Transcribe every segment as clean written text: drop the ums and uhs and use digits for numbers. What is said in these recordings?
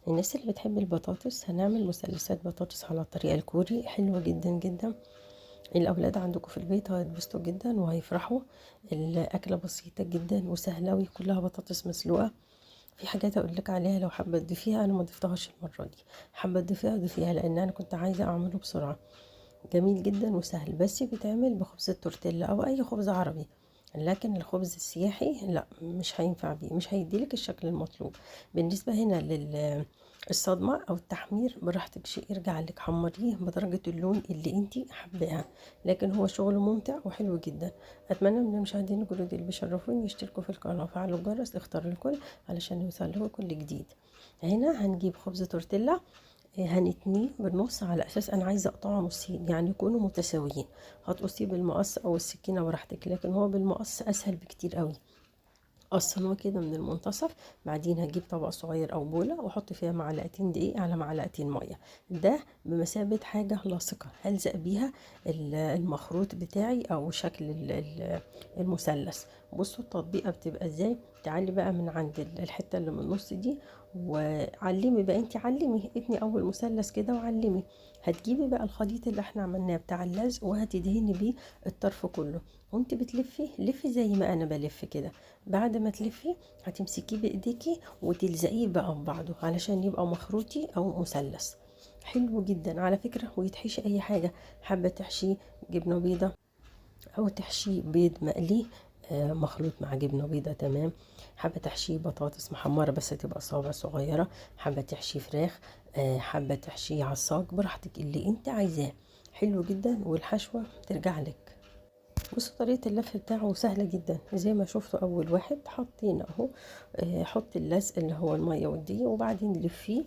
الناس اللي بتحب البطاطس هنعمل مثلثات بطاطس على الطريقة الكوري، حلوة جدا جدا. الأولاد عندكم في البيت هيتبسطوا جدا وهيفرحوا. الأكلة بسيطة جدا وسهلة وكلها بطاطس مسلوقة. في حاجات أقول لك عليها لو حابة تضيفيها، أنا ما ضفتهاش المرة دي، حابة تضيفيها ضيفيها لأن أنا كنت عايزة أعمله بسرعة. جميل جدا وسهل، بس بيتعمل بخبز التورتيلا أو أي خبز عربي، لكن الخبز السياحي لا، مش هينفع بيه، مش هيديلك الشكل المطلوب. بالنسبة هنا للصدمة أو التحمير براحتك، شيء يرجع لك، حمريه بدرجة اللون اللي انتي حباها، لكن هو شغل ممتع وحلو جدا. أتمنى من المشاهدين الجدد اللي بيشرفوني يشتركوا في القناة وفعلوا الجرس، اختاروا الكل علشان يوصل لكم كل جديد. هنا هنجيب خبز تورتيلا، هنتنيه بالنص على اساس انا عايزه اقطعه نصين، يعني يكونوا متساويين. هتقصيه بالمقص او السكينة براحتك، لكن هو بالمقص اسهل بكتير قوي. قصناه كده من المنتصف. بعدين هجيب طبق صغير او بوله واحط فيها معلقتين دقيق على معلقتين مية، ده بمثابة حاجة لاصقه هلزق بيها المخروط بتاعي او شكل المثلث. بصوا التطبيقه بتبقى ازاي. تعالي بقى من عند الحتة اللي من النص دي وعلمي بقى، انت علمي، اتني اول مثلث كده وعلمي. هتجيبي بقى الخليط اللي احنا عملناه بتاع اللزق وهتدهني بيه الطرف كله، وانت بتلفي لفي زي ما انا بلف كده. بعد ما تلفي هتمسكيه بايديكي وتلزقيه بقى في بعضه علشان يبقى مخروطي او مثلث. حلو جدا على فكرة، ويتحشي اي حاجة حابة تحشيه، جبنة بيضة او تحشيه بيض مقلي، مخلوط مع جبنة بيضة، تمام. حابة تحشيه بطاطس محمرة بس تبقى صوابع صغيرة، حابة تحشيه فراخ، حابة تحشيه عصاج، براحتك اللي انت عايزاه. حلو جدا والحشوة ترجع لك. بصوا طريقة اللف بتاعه سهلة جدا زي ما شفتوا. أول واحد حطينا أهو، حط اللزق اللي هو المية والدقيق وبعدين لفيه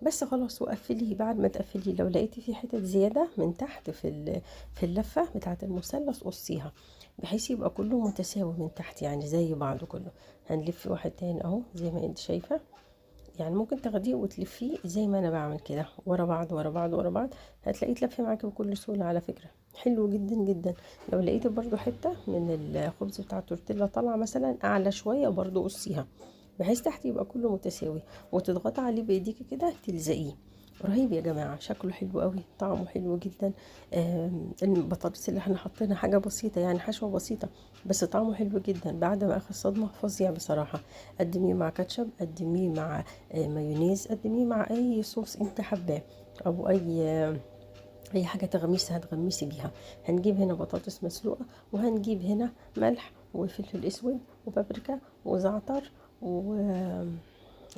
بس خلاص وقفليه. بعد ما تقفليه لو لقيتي في حتت زيادة من تحت في اللفة بتاعة المثلث قصيها بحيث يبقى كله متساوي من تحت، يعني زي بعضه كله. هنلف واحد تاني اهو زي ما انت شايفة، يعني ممكن تاخديه وتلفيه زي ما انا بعمل كده ورا بعض ورا بعض ورا بعض، هتلاقيه اتلف معاكي بكل سهولة على فكرة. حلو جدا جدا. لو لقيتي برضو حتة من الخبز بتاع التورتيلا طالعة مثلا اعلى شوية برضو قصيها بحيث تحت يبقى كله متساوي، وتضغطي عليه بايديكي كده تلزقيه. رهيب يا جماعة، شكله حلو قوي، طعمه حلو جدا. البطاطس اللي احنا حاطينها حاجة بسيطة، يعني حشوة بسيطة بس طعمه حلو جدا. بعد ما اخذ صدمة فظيع بصراحة. قدميه مع كاتشب، قدميه مع مايونيز، قدميه مع اي صوص انت حباه، او اي حاجة تغميسها هتغمسي بيها. هنجيب هنا بطاطس مسلوقة، وهنجيب هنا ملح وفلفل اسود وبابريكا وزعتر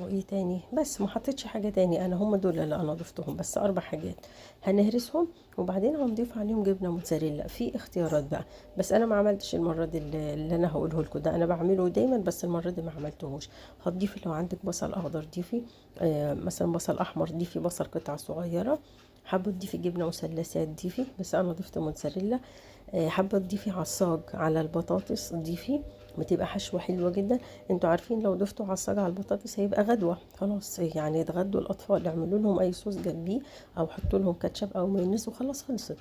وايه تاني، بس ما حطيتش حاجة تاني، انا هم دول اللي انا ضفتهم بس، 4 حاجات. هنهرسهم وبعدين هنضيف عليهم جبنه موتزاريلا. في اختيارات بقى، بس انا ما عملتش المرة دي اللي انا هقوله لكم ده، انا بعمله دايما بس المرة دي ما عملتهوش. هتضيفي لو عندك بصل اخضر ضيفي، مثلا بصل احمر ضيفي، بصل قطع صغيرة. حابة تضيفي جبنه مثلثات ضيفي، بس انا ضفت موتزاريلا. حابة تضيفي عصاج على البطاطس ضيفي، بتبقى حشوه حلوة جدا. انتوا عارفين لو ضفتوا عصاج على البطاطس هيبقى غدوه خلاص، يعني يتغدوا الاطفال، اعملوا لهم اي صوص جنبيه او حطوا لهم كاتشب او مايونيز وخلاص خلصت.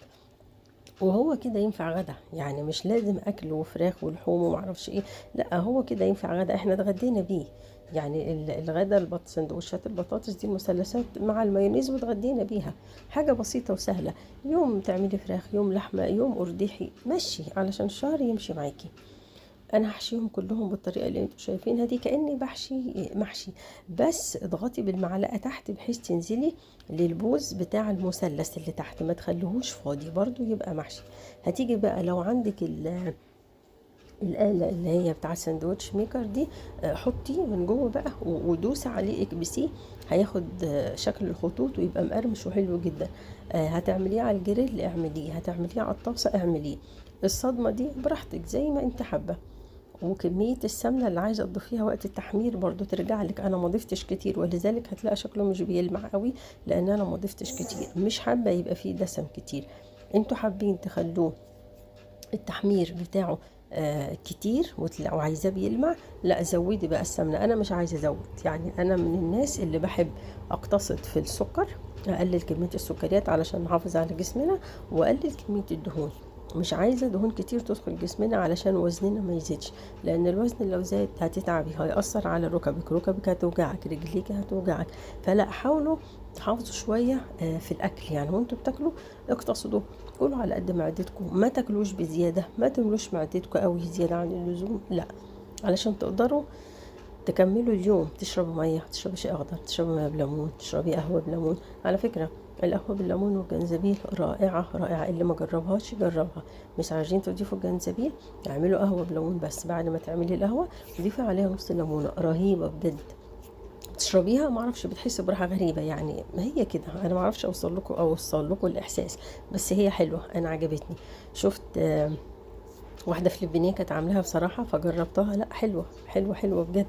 وهو كده ينفع غدا، يعني مش لازم اكل وفراخ ولحوم ومعرفش ايه، لا هو كده ينفع غدا، احنا اتغدينا بيه. يعني الغدا سندوتشات البطاطس دي المثلثات مع المايونيز واتغدينا بيها، حاجة بسيطة وسهلة. يوم تعملي فراخ، يوم لحمه، يوم قرديحي، مشي علشان الشهر يمشي معاكي. انا هحشيهم كلهم بالطريقة اللي انتوا شايفينها دي، كاني بحشي محشي، بس اضغطي بالمعلقه تحت بحيث تنزلي للبوز بتاع المثلث اللي تحت، ما تخليهوش فاضي برضو يبقى محشي. هتيجي بقى لو عندك الآلة اللي هي بتاع الساندوتش maker دي، حطيه من جوه بقى ودوسي عليه اكبسيه، هياخد شكل الخطوط ويبقى مقرمش وحلو جدا. هتعمليه على الجريل اعمليه، هتعمليه على الطاسه اعمليه. الصدمة دي براحتك زي ما انت حابة. وكمية السمنة اللي عايزة تضيفيها وقت التحمير برضو ترجع لك، انا ما ضفتش كتير ولذلك هتلاقي شكله مش بيلمع قوي لان انا ما ضفتش كتير، مش حابة يبقى فيه دسم كتير. انتوا حابين تخلوه التحمير بتاعه كتير وعايزاه بيلمع، لا زودي بقى السمنة. انا مش عايزة ازود، يعني انا من الناس اللي بحب اقتصد في السكر، اقلل كمية السكريات علشان نحافظ على جسمنا، واقلل كمية الدهون. مش عايزه دهون كتير تدخل جسمنا علشان وزننا ما يزيدش، لان الوزن لو زاد هتتعبي، هيأثر على ركبك، ركبك هتوجعك، رجليك هتوجعك. فلا، حاولوا تحافظوا شوية في الاكل، يعني وانتوا بتاكلوا اقتصدوا، كلوا على قد معدتكم، ما تاكلوش بزيادة، ما تملوش معدتكم قوي زيادة عن اللزوم، لا، علشان تقدروا تكملوا اليوم. تشربوا مية، تشربي شاي اخضر، تشربي مية بليمون، تشربي قهوة بليمون. على فكرة القهوة بالليمون والجنزبيل رائعة رائعة، اللي ما جربهاش يجربها. مش عايزين تضيفوا الجنزبيل، اعملوا قهوة بليمون بس، بعد ما تعملي القهوة ضيفي عليها نص ليمونه، رهيبة بجد. تشربيها ما اعرفش بتحس براحة غريبة، يعني ما هي كده، انا ما اعرفش اوصل لكم الاحساس، بس هي حلوة، انا عجبتني. شفت واحدة فلبينيه كانت عاملاها بصراحة فجربتها، لا حلوة حلوة حلوة بجد،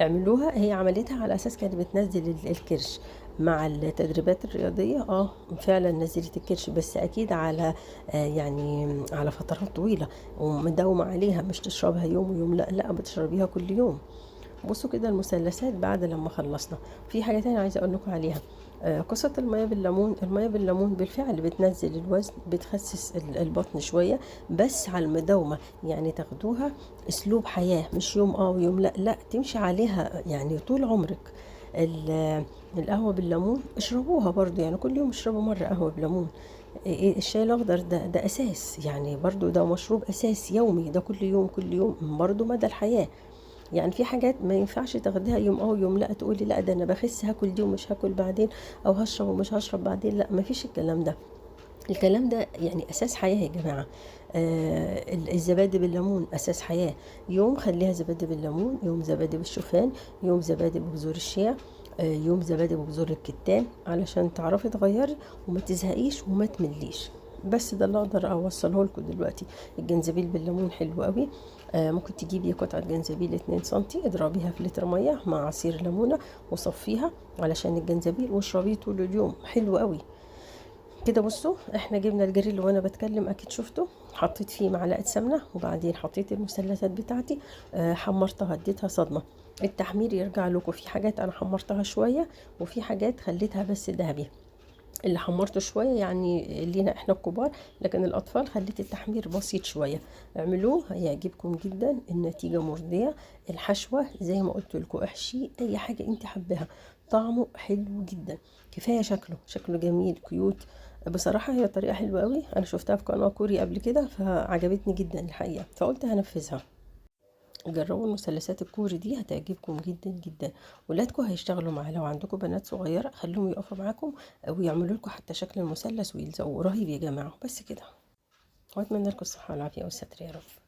اعملوها. هي عملتها على اساس كانت بتنزل الكرش مع التدريبات الرياضية، فعلا نزلت الكرش، بس اكيد على يعني على فترات طويلة ومداومه عليها، مش تشربها يوم ويوم، لا لا، بتشربيها كل يوم. بصوا كده المثلثات بعد لما خلصنا. في حاجة تانية عايزه اقول لكم عليها، قصة المية بالليمون. المية بالليمون بالفعل بتنزل الوزن، بتخسس البطن شوية، بس على المداومة، يعني تاخدوها اسلوب حياة، مش يوم ويوم لا، لا تمشي عليها يعني طول عمرك. القهوة بالليمون اشربوها برضو، يعني كل يوم اشربوا مرة قهوة بليمون. الشاي الاخضر ده اساس، يعني برضو ده مشروب اساس يومي، ده كل يوم كل يوم برضو مدى الحياة. يعني في حاجات ما ينفعش تاخديها يوم ويوم لا، تقولي لا ده انا بخس هاكل دي ومش هاكل بعدين، او هشرب ومش هشرب بعدين، لا ما فيش الكلام ده. الكلام ده يعني اساس حياة يا جماعة. الزبادي بالليمون اساس حياة، يوم خليها زبادي بالليمون، يوم زبادي بالشوفان، يوم زبادي ببذور الشيا، يوم زبادي ببذور الكتان، علشان تعرفي تغيري وما تزهقيش وما تمليش. بس ده اللي اقدر اوصله لكم دلوقتي. الجنزبيل بالليمون حلو قوي، ممكن تجيبي قطعه جنزبيل 2 سنتي، اضربيها في لتر مية مع عصير ليمونه وصفيها علشان الجنزبيل، واشربيه طول اليوم، حلو قوي كده. بصوا احنا جبنا الجريل وانا بتكلم اكيد شفته، حطيت فيه معلقه سمنه، وبعدين حطيت المثلثات بتاعتي، حمرتها، اديتها صدمة. التحمير يرجع لكم، في حاجات انا حمرتها شوية وفي حاجات خليتها بس ذهبي. اللي حمرته شوية يعني لينا احنا الكبار، لكن الاطفال خليت التحمير بسيط شوية. اعملوه هيعجبكم جدا، النتيجة مرضية. الحشوه زي ما قلت لكم احشي اي حاجة انت حباها، طعمه حلو جدا، كفاية شكله، شكله جميل cute. بصراحة هي طريقه حلوة قوي، انا شفتها في قناة كوري قبل كده فعجبتني جدا الحقيقة، فقلت هنفذها. جربوا المثلثات الكوري دي هتعجبكم جدا جدا، ولادكم هيشتغلوا معاها. لو عندكم بنات صغيرة خليهم يقفوا معاكم ويعملوا لكم حتى شكل المثلث ويلزقوه، رهيب يا جماعة. بس كده، واتمنى لكم الصحة والعافية والستر يا رب.